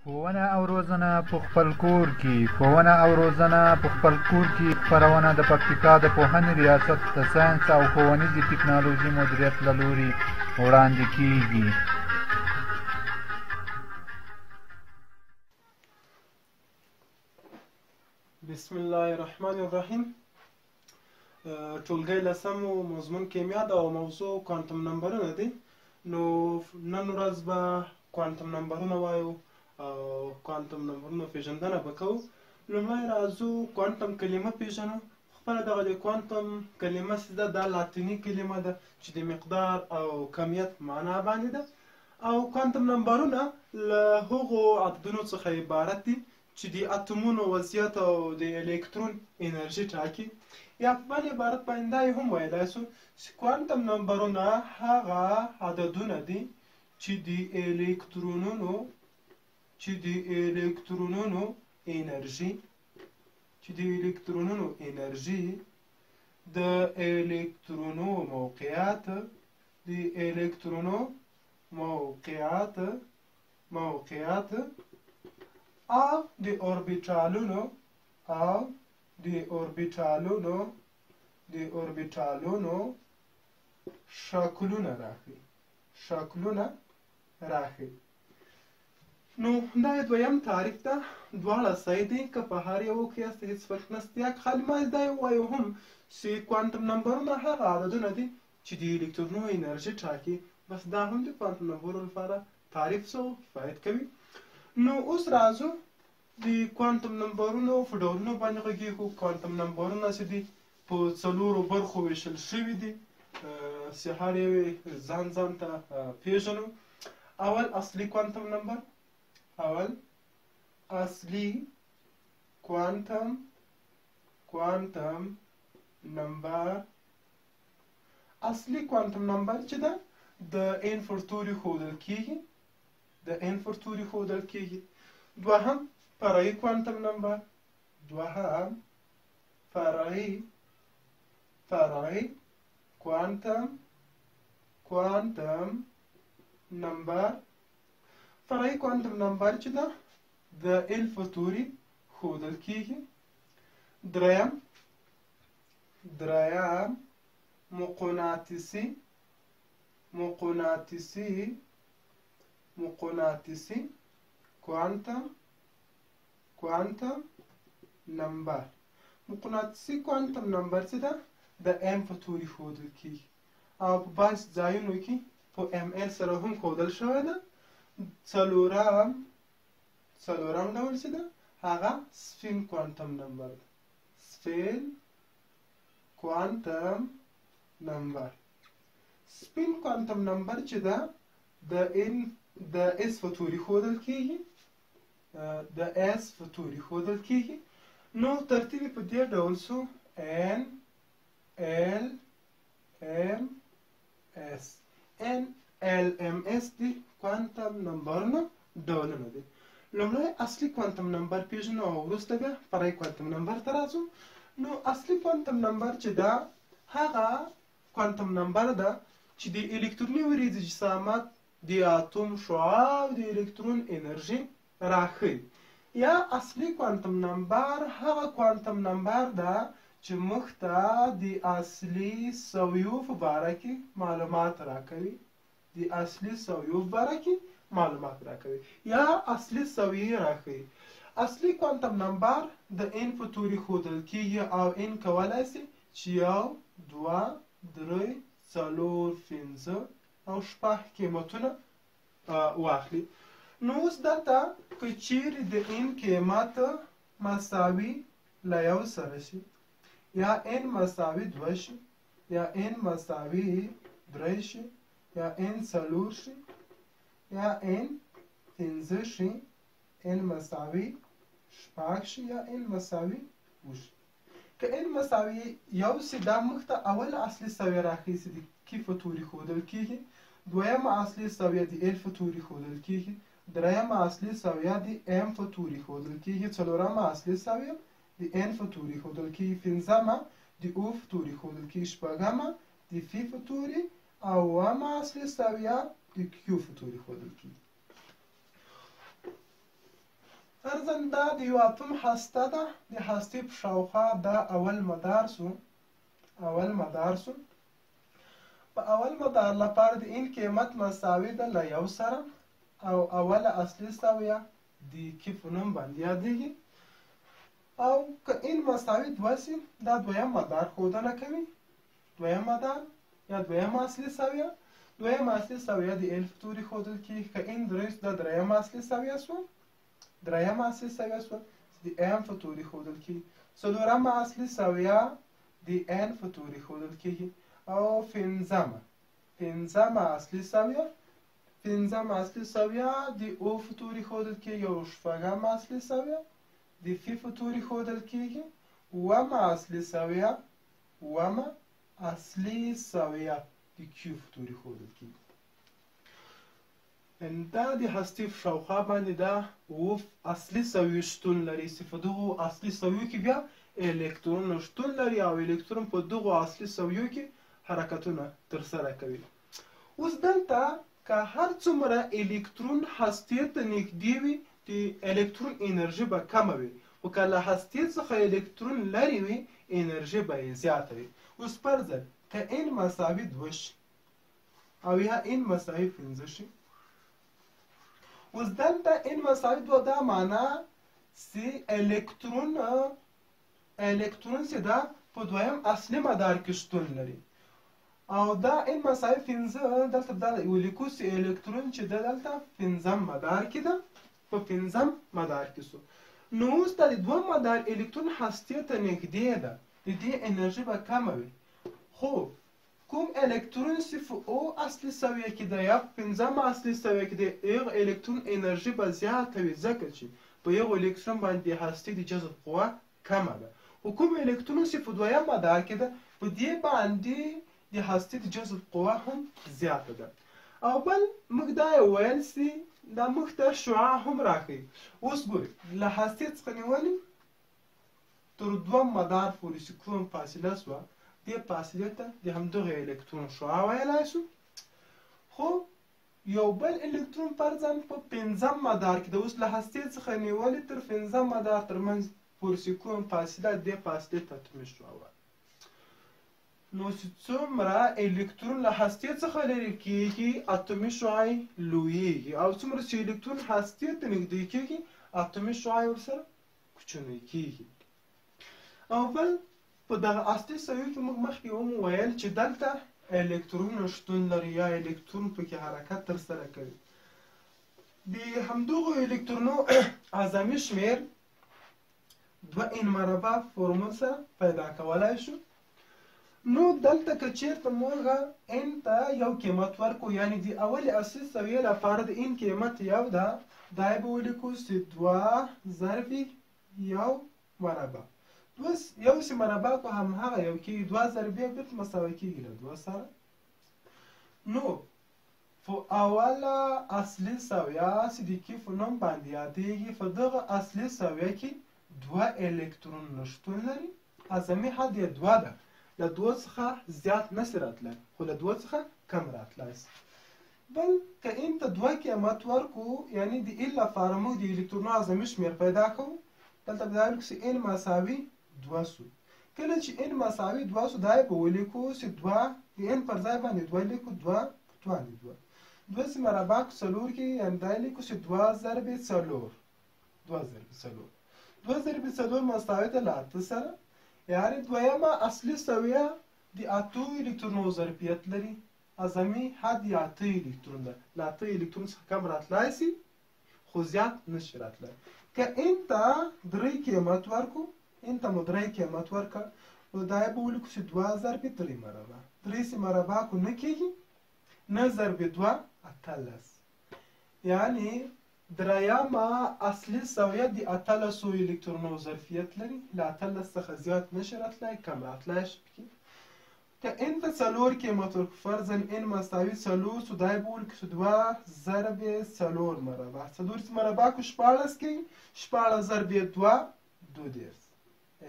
ښوونه او روزنه په خپل کور کې. ښوونه او روزنه په خپل کور کې خپرونه د پکتیکا د پوهنې ریاست د ساینس او ښوونیزې ټکنالوژي مدیریت له لوري وړاندې کیږي. بسم الله الرحمن الرحیم. ټولګی لسم او مضمون کیمیا ده او موضوع کوانټم نمبرونه دي. نو نن ورځ به کوانټم نمبرونه وایو او کوانټم نمبرونو پیژندنه به کوو. لومړی راځو کوانټم کلمه پیژنو. خپله دغه د کوانټم کلمه چې ده، دا لاتیني کلمه ده چې د مقدار او کمیت معنا باندې ده، او کوانټم نمبرونه له هغو عددونو څخه عبارت دي چې د اتومونو وضعیت او د الکترون انرژي ټاکي. یا په بل عبارت باندې دا یې هم ویلای شو چې کوانټم نمبرونه هغه عددونه دي چې د الکترونونو انرژي د الکترونو موقعیت او د اوربیټالونو شکلونه راښيي. نو دا یې دویم تعریف ده. دواړه صحیح دي، که په هر یو کې یاست هېڅ فرق نشته. یا که خالي ما دا یې ووایو هم چې کوانټم نمبرونه هغه عددونه دي چې د الکترونو انرژي ټاکي، بس دا هم د کوانټم نمبرو لپاره تعریف سو، کفایت کوي. نو اوس راځو د کوانټم نمبرونو په ډولونو باندې غږېږو. کوانټم نمبرونه چې دي په څلورو برخو ویشل شوي دي چې هر یو یې ځان ځان ته پیژنو. اول اصلي کوانټم نمبر، اول اصلي کوانټم نمبر. اصلي کوانټم نمبر چې ده د ان پر توري ښودل کیږي، دوهم فرعي کوانټم نمبر، دوهم فرعي کوانټم نمبر. فرعي کوانټم نمبر چې ده د ال په توري ښودل کیږي. دریم مقناطیسي کوانټم نمبر. مقناطیسي کوانټم نمبر چې ده د ام په توري ښودل کیږي او په بعض ځایونو کې په ام ال سره هم ښودل شوی ده. څلورم ډول چې ده هغه سپین کوانټم نمبر ده، سپین کوانټم نمبر. سپین کوانټم نمبر چې ده د ان د اس په توري ښودل کیږي، نو ترتیب یې په دې ډول سو: ان ال ام اس. ان ال ام اس دي کوانټم نمبرونه ډولونه دي. لومړی اصلي کوانټم نمبر پیژنو او وروسته بیا فرعي کوانټم نمبر ته راځو. نو اصلي کوانټم نمبر چې ده هغه کوانټم نمبر ده چې د الکتروني وریځې جسامت، د اتوم شعاع او د الکترون انرژي راښيي. یا اصلي کوانټم نمبر هغه کوانټم نمبر ده چې موږ ته د اصلي سویو په باره کې معلومات راکوي، یا اصلي سویې راښيي. اصلي کوانټم نمبر د ان په توري ښودل کیږي او ان کولای سي چې 1، 2، 3، 4، 5 او 6 قیمتونه واخلي. نو اوس دلته که چیرې د ان قیمت مساوي له 1 سره شي، یا ان مساوي 2 شي، یا ان مساوي 3 شي، یا ان 4 شي، یا ان 5 شي، ان مساوي 6 شي، یا ان مساوي 7 شي. که ان مساوي 1 شي دا موږ ته اوله اصلي سویه راښیي چې د کی په توري ښودل کیږي، دویمه اصلي سویه د ال په توري ښودل کیږي، درېیمه اصلي سویه د ام په توري ښودل کیږي، څلورمه اصلي سویه د ان په توري ښودل کیږي، پنځمه د او په توري ښودل کیږي، شپږمه د فی په توري او اوومه اصلي سویه د کیو په توري ښودل کیږي. فرضاً دا د یو اتوم هسته ده، د هستې په شاوخوا دا اول مدار سو، اول مدار سو. په اول مدار لپاره د ان قیمت مساوي ده له یو سره، او اوله اصلي سویه د کی په نوم باندې یادېږي. او که ان مساوي دوه سي، دا دویم مدار ښودنه کوي، دویم مدار یا دویمه اصلي سویه. دویمه اصلي سویه د ال په توري ښودل کېږي. که ان درې سو، دا درېیمه اصلي سویه سوه، درېیمه اصلي سویه سوه چې د ام په توري ښودل کېږي. څلورمه اصلي سویه د ان په توري ښودل کېږي. او پنځمه اصلي سویه، پنځمه اصلي سویه د او په توري ښودل کېږي. او شپږمه اصلي سویه د فی په توري ښودل کېږي. اوومه اصلي سویه، اوومه اصلي سویه د کیو په توري ښودل کېږي. دا د هستې په شاوخوا باندې دا اووه اصلي سویې شتون لري چې په دغو اصلي سویو کې بیا الکترونونه شتون لري، او الکترون په دغو اصلي سویو کې حرکتونه ترسره کوي. اوس دلته که هر څومره الکترون هستې ته نږدې وي، د الکترون انرژي به کمه وي، خو که له هستې څخه الکترون لرې وي، انرژي به یې زیاته وي. اوس فرضاً که ان مساوي دوه شي او یا ان مساوي پنځه شي، اوس دلته ان مساوي دوه دا معنا چې الکترون چې دا په دویم اصلي مدار کې شتون لري، او دا ان مساوي پنځه دلته دا ولیکو چې الکترون چې ده دلته پنځم مدار کې ده، په پنځم مدار کې سو. نو اوس دا د دویم مدار الکترون هستې ته نږدې ده، د دې انرژي به کمه وي. خو کوم الکترون چې په او اصلي سویه کې ده یا په پنځمه اصلي سویه کې دی، هغه الکترون انرژي به زیاته وي، ځکه چې په هغه الکترون باندې هستې د جذب قوه کمه ده. خو کوم الکترون چې په دویم مدار کې ده، په دې باندې د هستې د جذب قوه هم زیاته ده. او بل موږ دا یې ویل چې دا موږ ته شعاع هم راښیي. اوس ګورئ، له هستې څخه نیولې تر دوم مدار پورې چې کوم فاصله سوه، دې فاصلې ته د همدغه الکترون شعاع ویلای شو. خو یو بل الکترون فرضاً په پنځم مدار کې ده، اوس له هستې څخه نیولې تر پنځم مدار ترمنځ پورې چې کوم فاصله، دې فاصلې ته اتومي شعاع وایي. نو چې څومره الکترون له هستې څخه لرې کېږي، اتومي شعاع یې لویېږي، او څومره چې الکترون هستې ته نږدې کېږي، اتومي شعاع یې ورسره کوچنۍ کېږي. او بل په دغه اصلي سویو کې موږ مخکې هم ویل چې دلته الکترونونه شتون لري یا الکترون پکې حرکت ترسره کوي. د همدغو الکترونو اعظمي شمېر دوه ان مربع فورمول سره پیدا کولای شو. نو دلته که چیرته موږ ان ته یو قیمت ورکو، یعنی د اولې اصلي سویې لپاره د ان قیمت یو ده، دا به ولیکو چې دوه ضرب یو مربع، دوه یو چې مربع کو هم هغه یو کېږي، دوه ضرب یو بېرته مساوي کېږي له دوه سره. نو په اوله اصلي سویه چې د کیف نوم باندې یادېږي، په دغه اصلي سویه کې دوه الکترونونه شتون لري، اعظمي حد یې دوه ده، له دوو څخه زیات نشي راتلی، خو له دوو څخه کم راتلی شي. بل که ان ته دوه قیمت ورکو، یعنی د ال لپاره موږ د الکترونو اعظمي شمېر پیدا کوو، دلته به دا ولیکو چې ان مساوي دوه سو. کله چې ان مساوي دوه سو، دا یې به ولیکو چې دوه د ان پر ځای باندې دوه لیکو، دوه په دوه باندې دوه، دوه چې مربع کړو څلور کېږي، یعنې دا یې لیکو چې دوه ضرب څلور، دوه ضرب څلور، دوه ضرب څلور مساوي ده له اته سره. یعنې دویمه اصلي سویه د اتو الکترونو ظرفیت لري، اعظمي حد یې اته الکترون ده، له اته الکترون څخه کم راتلای شي خو زیات نشي راتلای. که ان ته درې قیمت ورکو، ان ته مو درې قیمت ورکړ، نو دا یې به ولیکو چې دوه ضرب درې مربع، درې چې مربع کو نه کېږي، نه ضرب دوه 18، یعنې درېیمه اصلي سویه د 18 الکترونو ظرفیت لري، له 18 څخه زیات نشي راتلای، کم راتلای شي پکې. که ان ته څلور قیمت ورکړو، فرضاً ان مساوي څلور سو، دا یې به ولیکو چې دوه ضرب څلور مربع، څلور چې مربع کړو 16 کېږي، 16 ضرب دوه 32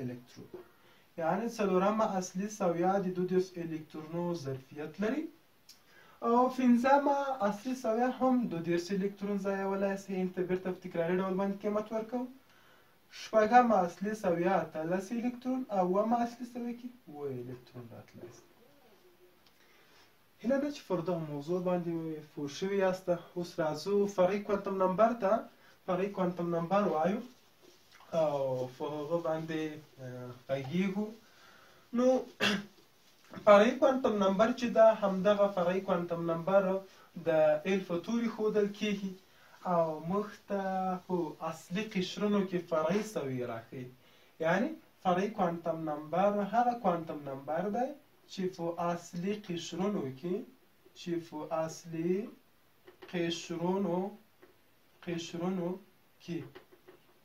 الکترون، یعنې څلورمه اصلي سویه د 32 الکترونو ظرفیت لري. او پنځمه اصلي سویه هم 32 الکترون ځایولای شي، ان ته بېرته په تکراري ډول باندې قیمت ورکوو. شپږمه اصلي سویه 18 الکترون او اوومه اصلي سویه کې 7 الکترون راتلای شي. هیله ده چې پر دغه موضوع باندې پوه شوي یاست. اوس راځو فرعي کوانتم نمبر ته. فرعي کوانتم نمبر وایو او په هغه باندې غږیږو. نو فرعي کوانتم نمبر چې ده، همدغه فرعي کوانتم نمبر د ال په توري ښودل کیږي او موږ ته په اصلي قشرونو کې فرعي سویې راښیي. یعنی فرعي کوانتم نمبر هغه کوانتم نمبر دی چې په اصلي قشرونو کې چې په اصلي قشرونو قشرونو کې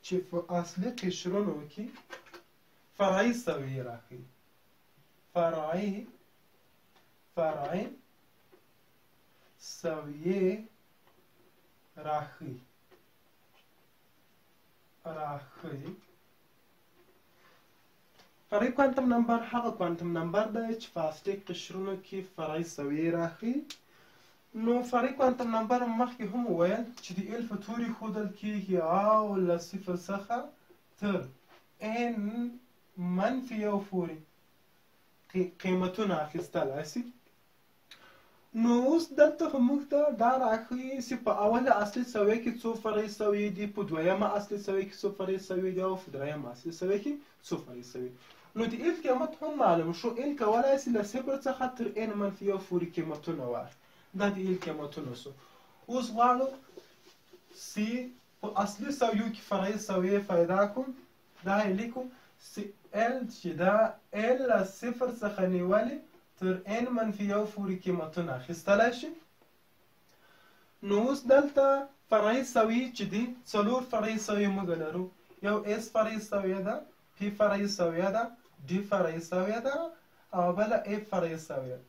چې په اصلي قشرونو کې فرعي سویې راښیي. فرعي فرعي سویې راښیي راښیي. فرعي کوانتم نمبر هغه کوانتم نمبر دی چې په اصلي قشرونو کې فرعي سویې راښیي. نو فرعي کوانتم نمبر مخکې هم وویل چې د ال په توري ښودل کیږي او له صفر څخه تر ان منفي یو پورې قیمتونه اخیستلای سي. نو اوس دلته خو موږ ته دا راښیي چې په اوله اصلي سویه کې څو فرعي سویې دي، په دویمه اصلي سویه کې څو فرعي سویې دي او په درېیمه اصلي سویه کې څو فرعي سویې. نو د ال قیمت هم معلوم شو. ال کولای شي له صفر څخه تر ان منفي یو پورې قیمتونه واخلي. دا د ال قیمتونه شو. اوس غواړو چې په اصلي سویو کې فرعي سویې پیدا کړو. دا یې لیکو چې ال چې دا ال له صفر څخه نیولې تر ان منفي یو پورې قیمتونه اخیستلی شي. نو اوس دلته فرعي سویې چې دي، څلور فرعي سویې موږ لرو. یو اس فرعي سویه ده، پی فرعي سویه ده، ډي فرعي سویه ده او بله اف فرعي سویه.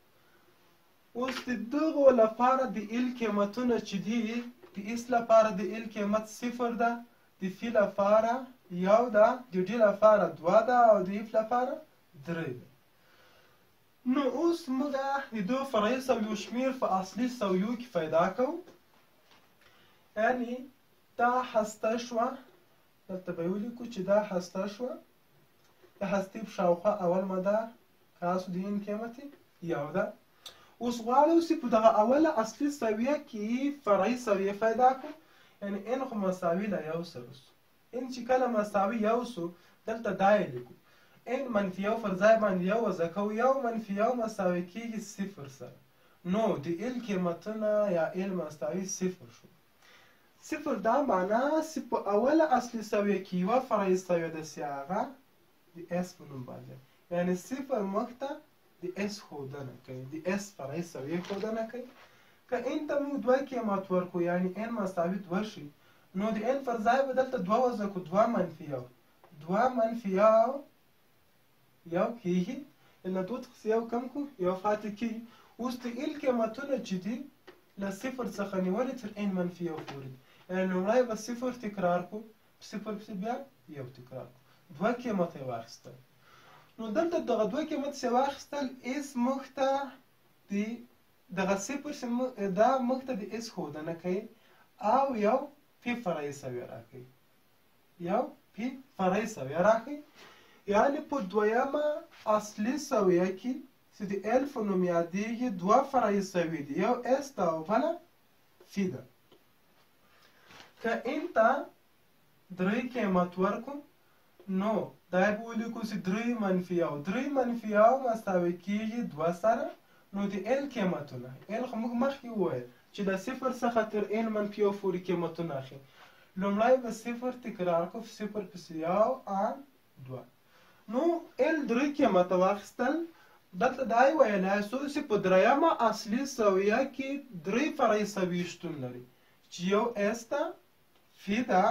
اوس د دغو لپاره د ال قیمتونه چې دي، د اس لپاره د ال قیمت صفر ده، د پی لپاره یو ده، د ډي لپاره دوه ده او د اف لپاره درې ده. نو اوس موږ د دوو فرعي سویو شمېر په اصلي سویو کې پیدا کوو. یعنی دا هسته شوه، دلته به یې ولیکو چې دا هسته شوه، د هستې په شاوخوا اول مدار تاسو د ان قیمت یو ده. اوس غواړو چې په دغه اوله اصلي سویه کې فرعي سویه پیدا کړو. یعنی ان خو مساوي له یو سره سو. ان چې کله مساوي یو سو، دلته دا یې لیکو ان منفي یو پر ځای باندې یو وضع کوو. یو منفي یو مساوي کېږي صفر سره. نو د ال قیمتونه یا ال مساوي صفر شو. صفر دا معنا چې په اوله اصلي سویه کې یوه فرعي سویه ده چې هغه د اس په نوم باندې، یعنی صفر موږ ته د اس ښودنه کوي، د اس فرعي سویې ښودنه کوي. که ان ته موږ دوه قیمت ورکړو، یعنی ان مساوي دوه شي، نو د ان پر ځای به دلته دوه وضع کړو. دوه منفي یو، دوه منفي یو یو کېږي. له دوه څخه یو کم کړو، یو پاتې کېږي. اوس د ال قیمتونه چې دي له صفر څخه نیولې تر ان منفي یو پورې دي. یعنی لومړی به صفر تکرار کړو، صفر پسې بیا یو تکرار کړو. دوه قیمته یې واخیستل. نو دلته دغه دوه قیمت چې واخیستل، اس موږ ته د دغه صفر چې دا موږ ته د اس ښودنه کوي او یو پی فرعي سویه راکوي، یو پی فرعي سویه راښیي. یعنی په دویمه اصلي سویه کې چې د ال په نوم یادېږي دوه فرعي سویې دي، یو اس ده او بله فی ده. که ان ته درې قیمت ورکړو، نو دا به ولیکو چې درې منفي یو، درې منفي یو مساوي کېږي دوه سره. نو د ال قیمتونه، ال خو موږ مخکې وویل چې له صفر څخه تر ان منفي یو پورې قیمتونه اخلي. لومړی به صفر تکرار کړو، صفر پسې یو ان دوه. نو ال درې قیمته واخیستل. دلته دا یې ویلی سو چې په درېیمه اصلي سویه کې درې فرعي سویې شتون لري چې یو اس ده، فی ده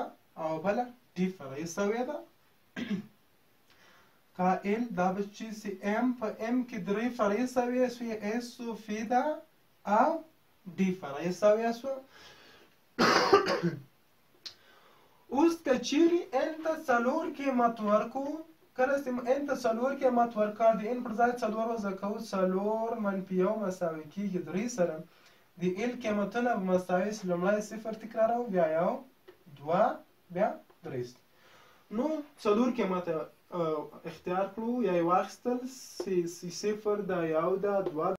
او بله ډي فرعي سویه ده. که ال دا به چې سي ام په ام کې درې فرعي سویې سوې، اس سو، فی ده او ډي فرعي سویه سوه. اوس که چیرې ان ته څلور قیمت ورکو، کله چې ان ته څلور قیمت ورکړ، د ان پر ځای څلور وضع کوو، څلور منفي یو مساوي کېږي درې سره. د ال قیمتونه به مساوي سي، لومړی صفر تکراروو، بیا یو، دوه، بیا درې. نو څلور قیمته اختیار کړو یا یې واخیستل، صفر ده، یو ده، دوه.